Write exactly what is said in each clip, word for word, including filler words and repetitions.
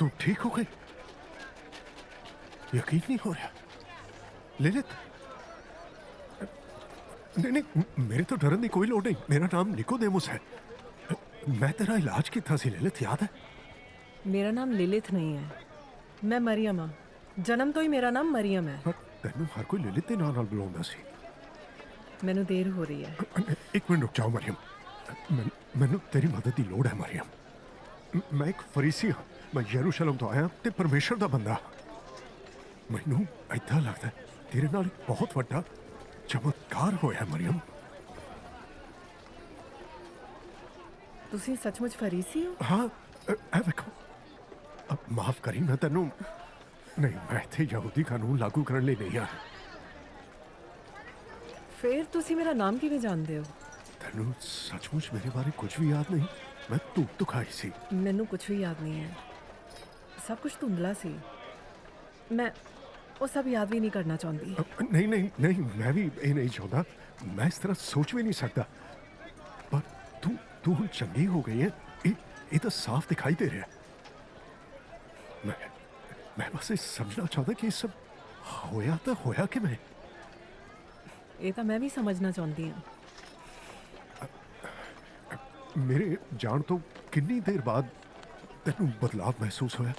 तू ठीक हो गई? यकीन नहीं हो रहा। लिलित, नहीं, नहीं, मेरे तो डरन दी कोई लोड़ नहीं। मेरा नाम निकोदेमुस है। मैं तेरा इलाज किया सी, लिलित, याद है? ਮੇਰਾ ਨਾਮ ਲਿਲਿਥ ਨਹੀਂ ਹੈ, ਮੈਂ ਮਰੀਅਮ ਹਾਂ। ਜਨਮ ਤੋਂ ਹੀ ਮੇਰਾ ਨਾਮ ਮਰੀਅਮ ਹੈ। पर ਤੈਨੂੰ ਹਰ ਕੋਈ ਲਿਲਿਤ ਦੇ ਨਾਂ ਨਾਲ ਬੁਲਾਉਂਦਾ ਸੀ। ਮੈਨੂੰ ਦੇਰ ਹੋ ਰਹੀ ਹੈ। ਇੱਕ ਮਿੰਟ ਰੁਕ ਜਾਓ ਮਰੀਅਮ। ਮੈਨੂੰ, ਮੈਨੂੰ ਤੇਰੀ ਮਦਦ ਦੀ ਲੋੜ ਹੈ ਮਰੀਅਮ। ਮ- ਮੈਂ ਇੱਕ ਫਰੀਸੀ ਹਾਂ। ਮੈਂ ਯਰੂਸ਼ਲਮ ਤੋਂ ਆਇਆ ਤੇ ਪਰਮੇਸ਼ਰ ਦਾ ਬੰਦਾ। ਮੈਨੂੰ ਏਦਾਂ ਲੱਗਦਾ ਹੈ ਤੇਰੇ ਨਾਲ ਇੱਕ ਬਹੁਤ ਵੱਡਾ ਚਮਤਕਾਰ ਹੋਇਆ ਹੈ ਮਰੀਅਮ। ਤੁਸੀਂ ਸੱਚਮੁੱਚ ਫਰੀਸੀ ਹੋ? ਹਾਂ, ਅ, ਇਹ ਵੇਖੋ। ਅ, ਮਾਫ ਕਰੀ, ਮੈਂ ਤੈਨੂੰ, ਨਹੀਂ, ਮੈਂ ਇੱਥੇ ਯਹੂਦੀ ਕਾਨੂੰਨ ਲਾਗੂ ਕਰਨ ਲਈ ਨਹੀਂ ਆਇਆ। ਫਿਰ ਤੁਸੀਂ ਮੇਰਾ ਨਾਮ ਕਿਵੇਂ ਜਾਣਦੇ ਹੋ? ਤੈਨੂੰ ਸੱਚਮੁੱਚ ਮੇਰੇ ਬਾਰੇ ਕੁਝ ਵੀ ਯਾਦ ਨਹੀਂ? ਮੈਂ ਧੂਪ ਦਿਖਾਈ ਸੀ। ਮੈਨੂੰ ਕੁਝ ਵੀ ਯਾਦ ਨਹੀਂ ਹੈ, ਸਭ ਕੁਝ ਧੁੰਦਲਾ ਸੀ। ਮੈਂ ਉਹ ਸਭ ਯਾਦ ਵੀ ਨਹੀਂ ਕਰਨਾ ਚਾਹੁੰਦੀ। ਅ, ਨਹੀਂ, ਨਹੀਂ, ਨਹੀਂ, ਮੈਂ ਵੀ ਇਹ ਨਹੀਂ ਚਾਹੁੰਦਾ। ਮੈਂ ਇਸ ਤਰ੍ਹਾਂ ਸੋਚ ਵੀ ਨਹੀਂ ਸਕਦਾ। ਪਰ ਤੂੰ, ਤੂੰ ਹੁਣ ਚੰਗੀ ਹੋ ਗਈ ਹੈ। ਇਹ, ਇਹ ਤਾਂ ਸਾਫ਼ ਦਿਖਾਈ ਦੇ ਰਿਹਾ। ਮੈਂ, ਮੈਂ ਬਸ ਇਹ ਸਮਝਣਾ ਚਾਹੁੰਦਾ ਕਿ ਇਹ ਸਭ ਹੋਇਆ ਤਾਂ ਹੋਇਆ ਕਿਵੇਂ? ਇਹ ਤਾਂ ਮੈਂ ਵੀ ਸਮਝਣਾ ਚਾਹੁੰਦੀ ਹਾਂ। ਮੇਰੇ ਜਾਣ ਤੋਂ ਕਿੰਨੀ ਦੇਰ ਬਾਅਦ ਤੈਨੂੰ ਬਦਲਾਅ ਮਹਿਸੂਸ ਹੋਇਆ?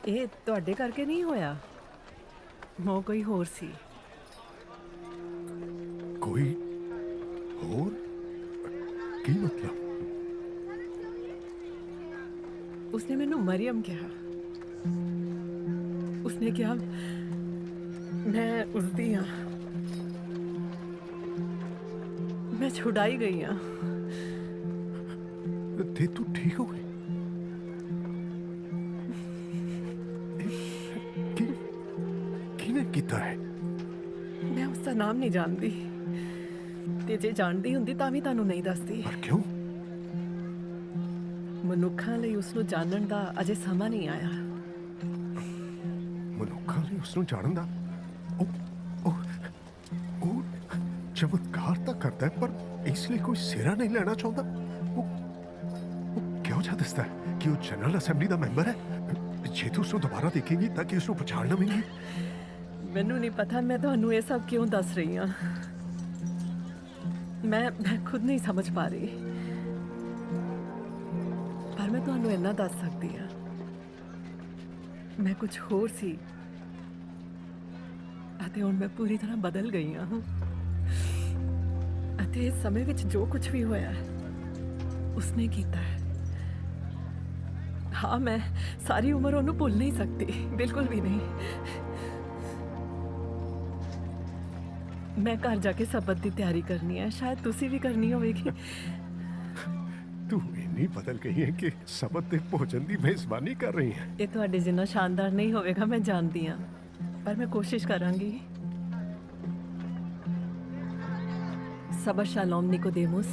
ਇਹ ਤੁਹਾਡੇ ਕਰਕੇ ਨਹੀਂ ਹੋਇਆ, ਉਹ ਕੋਈ ਹੋਰ ਸੀ। ਕੋਈ ਹੋਰ? ਕੀ ਮਤਲਬ? ਉਸਨੇ ਮੈਨੂੰ ਮਰੀਅਮ ਕਿਹਾ। ਉਸਨੇ ਕਿਹਾ, ਮੈਂ ਉਸਦੀ ਹਾਂ। ਮੈਂ ਛੁਡਾਈ ਗਈ ਹਾਂ। ਤੇ ਤੂੰ ਠੀਕ ਹੋ ਗਈ? ਕੀ, ਕਿਹਨੇ ਕੀਤਾ ਹੈ? ਮੈਂ ਉਸਦਾ ਨਾਮ ਨਹੀਂ ਜਾਣਦੀ, ਤੇ ਜੇ ਜਾਣਦੀ ਹੁੰਦੀ ਤਾਂ ਵੀ ਤੁਹਾਨੂੰ ਨਹੀਂ ਦੱਸਦੀ। ਪਰ ਕਿਉਂ? ਮਨੁੱਖਾਂ ਲਈ ਉਸ ਨੂੰ ਜਾਣਨ ਦਾ ਅਜੇ ਸਮਾਂ ਨਹੀਂ ਆਇਆ। ਮਨੁੱਖਾਂ ਲਈ ਉਸ ਨੂੰ ਜਾਣਨ ਦਾ? ਉਹ, ਉਹ, ਉਹ ਚਮਤਕਾਰ ਤਾਂ ਕਰਦਾ ਹੈ, ਪਰ ਇਸ ਲਈ ਕੋਈ ਸਿਹਰਾ ਨਹੀਂ ਲੈਣਾ ਚਾਹੁੰਦਾ। ਉਹ, ਉਹ ਕਿਹੋ ਜਿਹਾ ਦਿਸਦਾ ਹੈ? ਕਿ ਉਹ ਜਨਰਲ ਅਸੈਂਬਲੀ ਦਾ ਮੈਂਬਰ ਹੈ? ਜੇ ਤੂੰ ਉਸ ਨੂੰ ਦੁਬਾਰਾ ਦੇਖੇਂਗੀ ਤਾਂ ਕੀ ਉਸ ਨੂੰ ਪਛਾਣ ਲਵੇਂਗੀ? ਮੈਨੂੰ ਨਹੀਂ ਪਤਾ ਮੈਂ ਤੁਹਾਨੂੰ ਇਹ ਸਭ ਕਿਉਂ ਦੱਸ ਰਹੀ ਹਾਂ। ਮੈਂ ਮੈਂ ਖੁਦ ਨਹੀਂ ਸਮਝ ਪਾ ਰਹੀ, ਪਰ ਮੈਂ ਤੁਹਾਨੂੰ ਇੰਨਾ ਦੱਸ ਸਕਦੀ ਹਾਂ, ਮੈਂ ਕੁਝ ਹੋਰ ਸੀ ਅਤੇ ਹੁਣ ਮੈਂ ਪੂਰੀ ਤਰ੍ਹਾਂ ਬਦਲ ਗਈ ਹਾਂ। ਅਤੇ ਇਸ ਸਮੇਂ ਵਿੱਚ ਜੋ ਕੁਝ ਵੀ ਹੋਇਆ ਹੈ, ਉਸਨੇ ਕੀਤਾ ਹੈ। ਹਾਂ, ਮੈਂ ਸਾਰੀ ਉਮਰ ਉਹਨੂੰ ਭੁੱਲ ਨਹੀਂ ਸਕਦੀ, ਬਿਲਕੁਲ ਵੀ ਨਹੀਂ। ਮੈਂ ਘਰ ਜਾ ਕੇ ਸਬਤ ਦੀ ਤਿਆਰੀ ਕਰਨੀ ਹੈ, ਸ਼ਾਇਦ ਤੁਸੀਂ ਵੀ ਕਰਨੀ ਹੋਵੇਗੀ। ਤੂੰ ਇੰਨੀ ਬਦਲ ਗਈ ਹੈ ਕਿ ਸਬਤ ਦੇ ਭੋਜਨ ਦੀ ਮੇਜ਼ਬਾਨੀ ਕਰ ਰਹੀ ਹੈ। ਇਹ ਤੁਹਾਡੇ ਜਿੰਨਾ ਸ਼ਾਨਦਾਰ ਨਹੀਂ ਹੋਵੇਗਾ, ਮੈਂ ਜਾਣਦੀ ਹਾਂ, ਪਰ ਮੈਂ ਕੋਸ਼ਿਸ਼ ਕਰਾਂਗੀ। ਸਬਤ ਸ਼ਾਲੋਮ, ਨਿਕੋਦੇਮੁਸ।